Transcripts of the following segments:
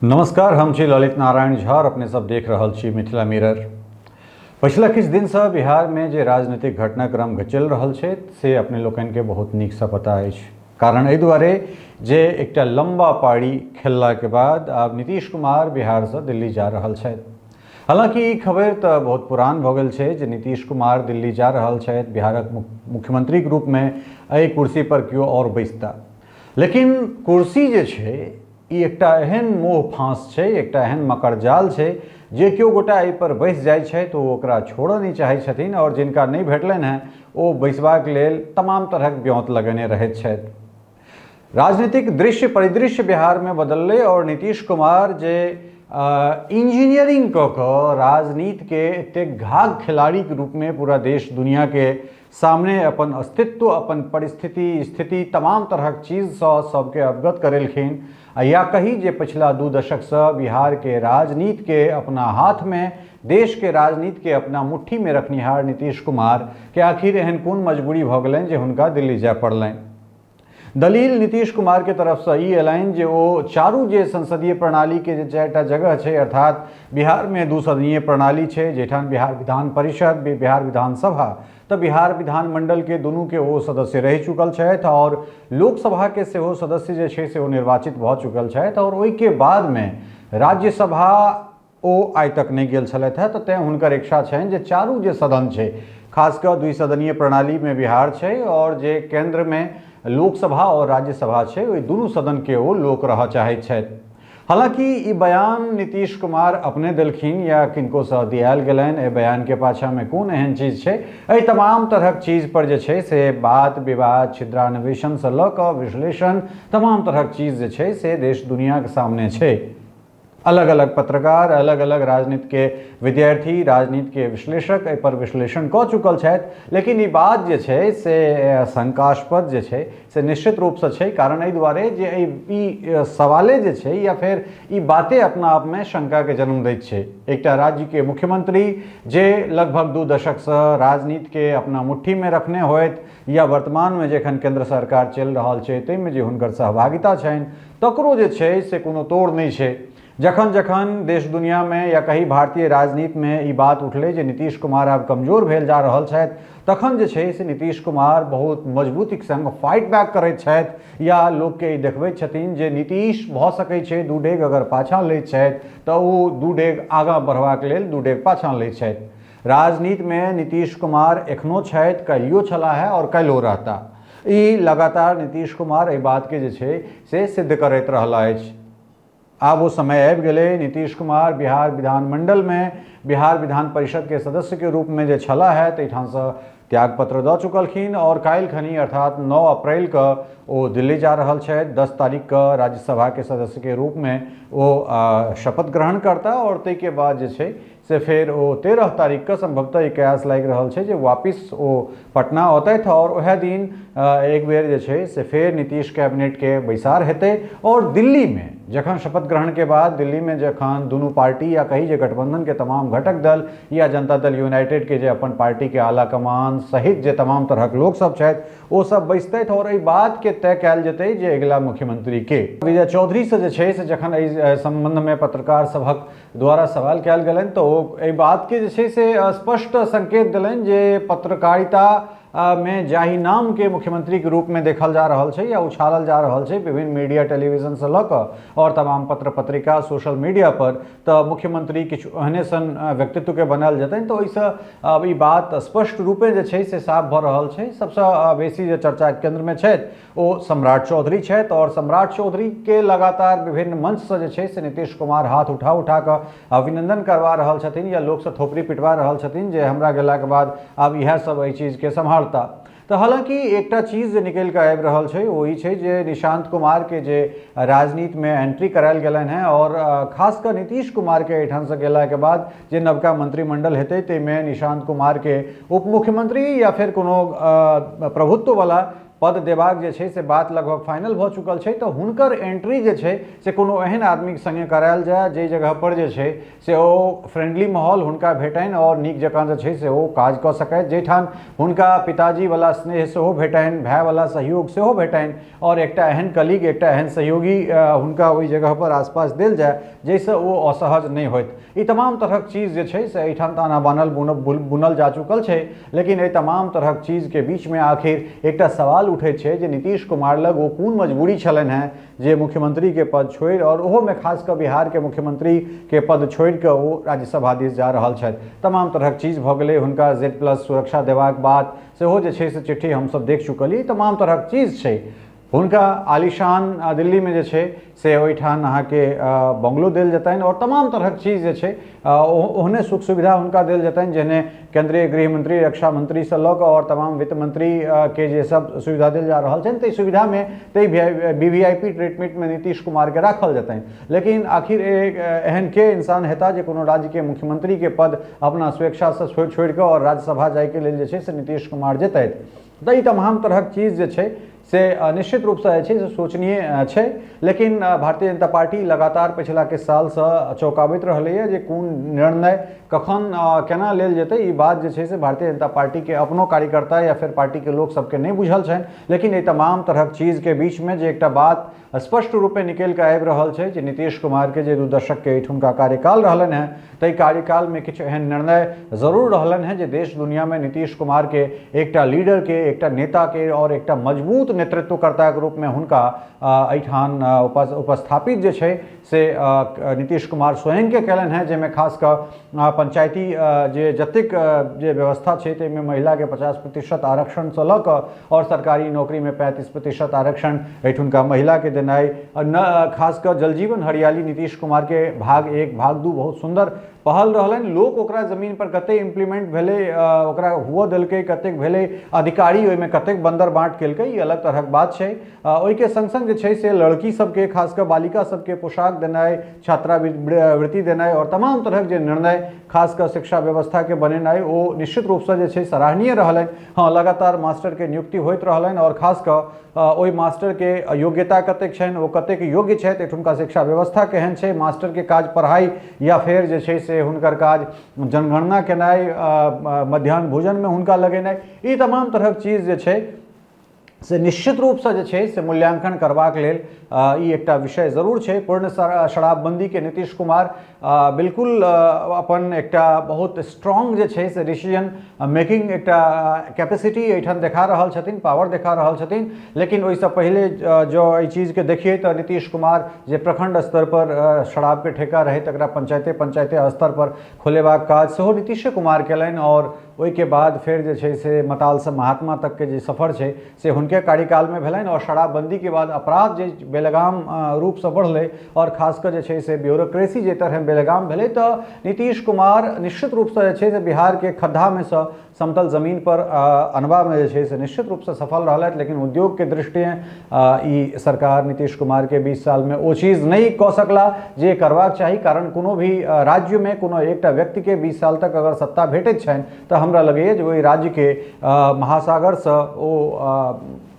नमस्कार, हम छी ललित नारायण झा और अपने सब देख रहल छी मिथिला मिरर। पछिला किछु दिनसँ बिहारमे जे राजनीतिक घटनाक्रम चलि रहल छै से अपने लोकनिके बहुत नीकसँ पता अछि। कारण एहि दुआरे जे एकटा लम्बा पारी खेललाके बाद आब नीतीश कुमार बिहारसँ दिल्ली जा रहल छथि। हालांकि ई खबरि तऽ बहुत पुरान भऽ गेल छै जे नीतीश कुमार दिल्ली जा रहल छथि, बिहारक मुख्यमंत्रीके रूपमे एहि कुर्सी पर केओ आओर बैसता। लेकिन कुर्सी जे छै ई एकटा एहन मोह फाँस छै, एकटा एहन मकड़जाल छै जे केओ गोटा एहिपर बैस जाइ छै तऽ ओ ओकरा छोड़ऽ नहि चाहै छथिन और जिनका नहि भेटलनि हेँ ओ बैसबाक लेल तमाम तरहक ब्योंत लगेने रहैत छथि। राजनीतिक दृश्य परिदृश्य बिहारमे बदललै और नीतीश कुमार जे इंजीनियरिंग कऽ कऽ राजनीतिके एतेक घाघ खिलाड़ीके रूपमे पूरा देश दुनिआके सामने अपन अस्तित्व, अपन परिस्थिति, स्थिति तमाम तरहक चीजसँ सबके अवगत करेलखिन आ या कही जे पछिला 2 दशकसँ बिहारके राजनीतिके अपना हाथमे, देशके राजनीतिके अपना मुट्ठीमे रखनिहार नीतीश कुमारके आखिर एहन कोन मजबूरी भऽ गेलनि जे हुनका दिल्ली जाय पड़लनि। दलील नीतीश कुमार के तरफसँ ई अयलनि जे ओ चारू जे संसदीय प्रणालीके जे 4टा जगह छै, अर्थात बिहारमे 2 सदनीय प्रणाली छै जाहिठाम बिहार विधान परिषद, बिहार विधानसभा तऽ बिहार विधानमंडलके दुनूके ओ सदस्य रहि चुकल छथि आओर लोकसभाके सेहो सदस्य जे छै से ओ निर्वाचित भऽ चुकल छथि और ओहिके बादमे राज्यसभा ओ आइ तक नहि गेल छलथि हेँ, तऽ तेँ हुनकर इच्छा छनि जे चारू जे सदन छै, खास कऽ द्विसदनीय प्रणालीमे बिहार छै आओर जे केन्द्रमे लोकसभा आओर राज्यसभा छै ओहि दुनू सदनके ओ लोक रहऽ चाहैत छथि। हालांकि ई बयान नीतीश कुमार अपने देलखिन या किनकोसँ दियायल गेलनि, एहि बयानके पाछाँमे कोन एहन चीज छै, एहि तमाम तरहक चीज पर जे छै से बात विवाद छिद्रान्वेषणसँ लऽ कऽ विश्लेषण तमाम तरहक चीज जे छै से देश दुनिआके सामने छै। अलग अलग पत्रकार, अलग अलग राजनीति के विद्यार्थी, राजनीति के विश्लेषक एहि पर विश्लेषण कऽ चुकल छथि, लेकिन ई बात जे छै से शंकास्पद जे छै से निश्चित रूपसँ छै। कारण एहि दुआरे जे ई सवाले जे छै या फेर ई बाते अपना आपमे शंकाके जन्म दैत छै। एकटा राज्यके मुख्यमंत्री जे लगभग 2 दशकसँ राजनीतिके अपना मुट्ठीमे रखने होथि या वर्तमानमे जे एखन केन्द्र सरकार चलि रहल छै ताहिमे जे हुनकर सहभागिता छनि तकरो जे छै से कोनो तोड़ नहि छै। जखन जखन देश दुनियामे या कही भारतीय राजनीतिमे ई बात उठलै जे नीतीश कुमार आब कमजोर भेल जा रहल छथि, तखन जे छै से नीतीश कुमार बहुत मजबूतीक संग फाइट बैक करैत छथि या लोकके ई देखबैत छथिन जे नीतीश भऽ सकै छै 2 डेग अगर पाछाँ लैत छथि तऽ ओ 2 डेग आगाँ बढ़बाक लेल 2 डेग पाछाँ लैत छथि। राजनीतिमे नीतीश कुमार एखनो छथि, काल्हियो छलाह है आओर काल्हिओ रहता। ई लगातार नीतीश कुमार एहि बातके जे छै से सिद्ध करैत रहला अछि। आब ओ समय आबि गेलै, नीतीश कुमार बिहार विधानमंडलमे बिहार विधान परिषदके सदस्यके रूपमे जे छलाह है ताहिठामसँ त्यागपत्र दऽ चुकलखिन आओर काल्हि खनी अर्थात 9 अप्रैलके ओ दिल्ली जा रहल छथि। 10 तारीखके राज्यसभाके सदस्यके रूपमे ओ शपथ ग्रहण करता आओर ताहिके बाद जे छै से फेर ओ 13 तारीखके संभवतः ई कयास लागि रहल छै जे वापिस ओ पटना औतथि आओर वएह दिन एक बेर जे छै से फेर नीतीश कैबिनेटके बैसार हेतै। आओर दिल्लीमे जखन शपथ ग्रहणके बाद दिल्लीमे जखन दुनू पार्टी या कही जे गठबंधनके तमाम घटक दल या जनता दल यूनाइटेडके जे अपन पार्टीके आला कमान सहित जे तमाम तरहक लोकसभ छथि ओ सब बैसतथि आओर एहि बातके तय कयल जेतै जे अगिला मुख्यमंत्री के। विजय चौधरीसँ जे छै से जखन एहि सम्बन्धमे पत्रकार सभक द्वारा सवाल कयल गेलनि तऽ ओ एहि बातके जे छै से स्पष्ट संकेत देलनि जे पत्रकारिता मे जाहि नामके मुख्यमंत्रीके रूपमे देखल जा रहल छै या उछालल जा रहल छै विभिन्न मीडिया टेलीविजनसँ लऽ कऽ आओर तमाम पत्र पत्रिका सोशल मीडिया पर, तऽ मुख्यमंत्री किछु एहने सन व्यक्तित्वके बनायल जेतनि, तऽ ओहिसँ आब ई बात स्पष्ट रूपे जे छै से साफ भऽ रहल छै। सबसँ बेसी जे चर्चाके केन्द्रमे छथि ओ सम्राट चौधरी छथि और सम्राट चौधरी के लगातार विभिन्न मंच से जे छै से नीतीश कुमार हाथ उठा उठा कऽ अभिनंदन करवा रहल छथिन या लोकसँ थोपड़ी पिटवा रहल छथिन जे हमरा गेलाके बाद आब इएह सब एहि चीजके सम्हारता। तऽ हालांकि एकटा चीज जे निकलि कऽ आबि रहल छै ओ ई छै जे निशांत कुमारके जे राजनीतिमे एंट्री करायल गेलनि हेँ और खास कऽ नीतीश कुमारके एहिठामसँ गेलाके बाद जे नवका मंत्रिमंडल हेतै ताहिमे निशांत कुमारके उप मुख्यमंत्री या फेर कोनो प्रभुत्ववला पद देबाक जे छै से बात लगभग फाइनल भऽ चुकल छै, तऽ हुनकर एंट्री जे छै से कोनो एहन आदमीके सङ्गे करायल जाय जाहि जगह पर जे छै से ओ फ्रेंडली माहौल हुनका भेटनि आओर नीक जकाँ जे छै से ओ काज कऽ सकथि, जाहिठाम हुनका पिताजीवला स्नेह सेहो भेटनि, भायवला सहयोग सेहो भेटनि आओर एकटा एहन कलीग, एकटा एहन सहयोगी हुनका ओहि जगहपर आसपास देल जाय जाहिसँ ओ असहज नहि होथि। ई तमाम तरहक चीज जे छै से एहिठाम ताना बानल बुनल जा चुकल छै। लेकिन एहि तमाम तरहक चीजके बीचमे आखिर एकटा सवाल उठै छै जे नीतीश कुमार लग ओ कोन मजबूरी छलनि हेँ जे मुख्यमंत्रीके पद छोड़ि आओर ओहोमे खास कऽ बिहारके मुख्यमंत्रीके पद छोड़ि कऽ ओ राज्यसभा दिस जा रहल छथि। तमाम तरहक चीज भऽ गेलै, हुनका जेड प्लस सुरक्षा देबाक बात सेहो जे छै से चिट्ठी हमसभ देख चुकलियै। तमाम तरहक चीज छै, हुनका आलीशान दिल्लीमे जे छै से ओहिठाम अहाँके बंगलो देल जेतनि आओर तमाम तरहक चीज जे छै ओहने सुख सुविधा हुनका देल जेतनि जेहने केन्द्रीय गृह मंत्री, रक्षा मंत्रीसँ लऽ कऽ आओर तमाम वित्त मंत्रीके जे सब सुविधा देल जा रहल छनि, ताहि सुविधामे ताहि वी वी I P ट्रीटमेंटमे नीतीश कुमारके राखल जेतनि। लेकिन आखिर एहन के इंसान हेता जे कोनो राज्यके मुख्यमंत्रीके पद अपना स्वेच्छासँ छोड़ि कऽ आओर राज्यसभा जाइके लेल जे छै से नीतीश कुमार जेतथि? तऽ ई तमाम तरहक चीज जे छै से निश्चित रूपसँ जे छै से सोचनीय छै। लेकिन भारतीय जनता पार्टी लगातार पछिला किछु सालसँ चौंकाबैत रहलैए जे कोन निर्णय कखन केना लेल जेतै, ई बात जे छै से भारतीय जनता पार्टीके अपनो कार्यकर्ता या फेर पार्टीके लोक सबके नहि बुझल छनि। लेकिन एहि तमाम तरहक चीजके बीचमे जे एकटा बात स्पष्ट रूपे निकलि कऽ आबि रहल छै जे नीतीश कुमारके जे 2 दशकके एहिठुनका कार्यकाल रहलनि हेँ, ताहि कार्यकालमे किछु एहन निर्णय जरूर रहलनि हेँ जे देश दुनियामे नीतीश कुमारके एकटा लीडरके, एकटा नेताके आओर एकटा मजबूत नेतृत्वकर्ताके रूपमे हुनका एहिठाम उपस्थापित जे छै से नीतीश कुमार स्वयंके कयलनि हेँ, जाहिमे खास कऽ पंचायती जे जतेक जे व्यवस्था छै ताहिमे महिलाके 50% आरक्षणसँ लऽ कऽ आओर सरकारी नौकरीमे 35% आरक्षण एहिठुनका महिलाके देनाइ, न खास कऽ जल जीवन हरियाली नीतीश कुमारके भाग 1 भाग 2 बहुत सुन्दर पहल रहलनि। लोक ओकरा जमीन पर कतेक इम्प्लीमेंट भेलै, ओकरा हुअ देलकै, कतेक भेलै, अधिकारी ओहिमे कतेक बन्दर बाँट केलकै, ई अलग तरहक बात छै। ओहिके सङ्ग सङ्ग जे छै से लड़की सबके खास कऽ बालिका सबके पोशाक देनाइ, छात्रावृत्ति देनाइ आओर तमाम तरहक जे निर्णय खास कऽ शिक्षा व्यवस्थाके बनेनाइ ओ निश्चित रूपसँ जे छै सराहनीय रहलनि। हँ, लगातार मास्टरके नियुक्ति होइत रहलनि आओर खास कऽ ओहि मास्टरके योग्यता कतेक छनि, ओ कतेक योग्य छथि, एहिठुनका शिक्षा व्यवस्था केहन छै, मास्टरके काज पढ़ाइ या फेर जे छै से हुनकर काज जनगणना केनाइ, मध्याह्न भोजनमे हुनका लगेनाइ, ई तमाम तरहक चीज जे छै से निश्चित रूपसँ जे छै से मूल्यांकन करबाक लेल ई एकटा विषय जरूर छै। पूर्ण शराबबंदीके नीतीश कुमार बिल्कुल अपन एकटा बहुत स्ट्रॉन्ग जे छै से डिसीजन मेकिंग एकटा कैपेसिटी एहिठाम देखा रहल छथिन, पावर देखा रहल छथिन। लेकिन ओहिसँ पहिले जँ एहि चीजके देखियै तऽ नीतीश कुमार जे प्रखंड स्तर पर शराबके ठेका रहै तकरा पंचायते पंचायते स्तर पर खोलेबाक काज सेहो नीतीशे कुमार केलनि आओर ओहिके बाद फेर जे छै से मतालसँ महात्मा तकके जे सफर छै से हुनके कार्यकालमे भेलनि। आओर शराबबन्दीके बाद अपराध जे बेलगाम रूपसँ बढ़लै आओर खास कऽ जे छै से ब्यूरोक्रेसी जे तरहे बेलगाम भेलै, तऽ नीतीश कुमार निश्चित रूपसँ जे छै से बिहारके खद्धामे सँ समतल जमीन पर अनबामे जे छै से निश्चित रूपसँ सफल रहलथि। लेकिन उद्योगके दृष्टिए ई सरकार नीतीश कुमारके 20 सालमे ओ चीज नहि कऽ सकला जे करबाक चाही, कारण कोनो भी राज्यमे कोनो एकटा व्यक्तिके 20 साल तक अगर सत्ता भेटैत छनि तऽ हमरा लगैए जे ओहि राज्यके महासागरसँ ओ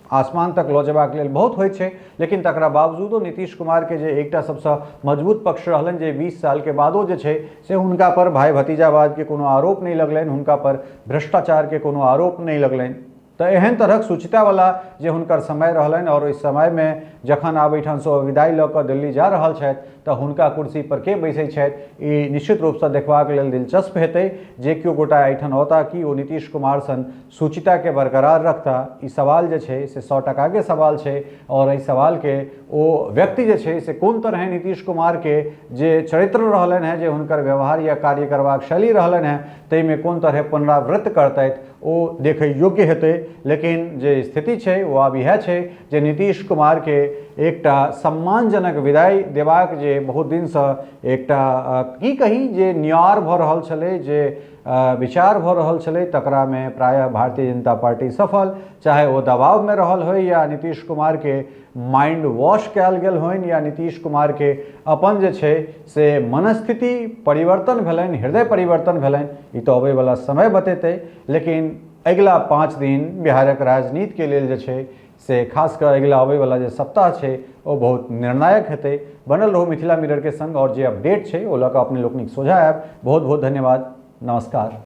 आसमान तक लऽ जेबाक लेल बहुत होइत छै। लेकिन तकरा बावजूदो नीतीश कुमारके जे एकटा सबसँ मजबूत पक्ष रहलनि जे 20 सालके बादो जे छै से हुनका पर भाई भतीजावादके कोनो आरोप नहि लगलनि, हुनका पर भ्रष्टाचारके कोनो आरोप नहि लगलनि। तऽ एहन तरहक शुचितावला जे हुनकर समय रहलनि आओर ओहि समयमे जखन आब एहिठामसँ ओ विदाइ लऽ कऽ दिल्ली जा रहल छथि तऽ हुनका कुर्सी पर के बैसै छथि ई निश्चित रूपसँ देखबाक लेल दिलचस्प हेतै। जे केओ गोटा एहिठाम औता कि ओ नीतीश कुमार सन शुचिताके बरकरार रखता, ई सवाल जे छै से 100 टकाके सवाल छै। आओर एहि सवालके ओ व्यक्ति जे छै से कोन तरहे नीतीश कुमारके जे चरित्र रहलनि हेँ, जे हुनकर व्यवहार या कार्य करबाक शैली रहलनि हेँ, ताहिमे कोन तरहे पुनरावृत्त करतथि ओ देखै योग्य हेतै। लेकिन जे स्थिति छै ओ आब इएह छै जे नीतीश कुमारके एकटा सम्मानजनक विदाइ देबाक जे बहुत दिनसँ एकटा की कही जे नियार भऽ रहल छलै, जे विचार भऽ रहल छलै, तकरामे प्रायः भारतीय जनता पार्टी सफल, चाहे ओ दबावमे रहल होइ या नीतीश कुमारके माइंड वॉश कयल गेल होइन या नीतीश कुमारके अपन जे छै से मनस्थिति परिवर्तन भेलनि, हृदय परिवर्तन भेलनि, ई तऽ अबैवला समय बतेतै। लेकिन अगिला 5 दिन बिहारक राजनीतिके लेल जे छै से खास कऽ अगिला अबैवला जे सप्ताह छै ओ बहुत निर्णायक हेतै। बनल रहू मिथिला मिररके संग आओर जे अपडेट छै ओ लऽ कऽ अपने लोकनिक सोझा आयब। बहुत बहुत धन्यवाद, नमस्कार।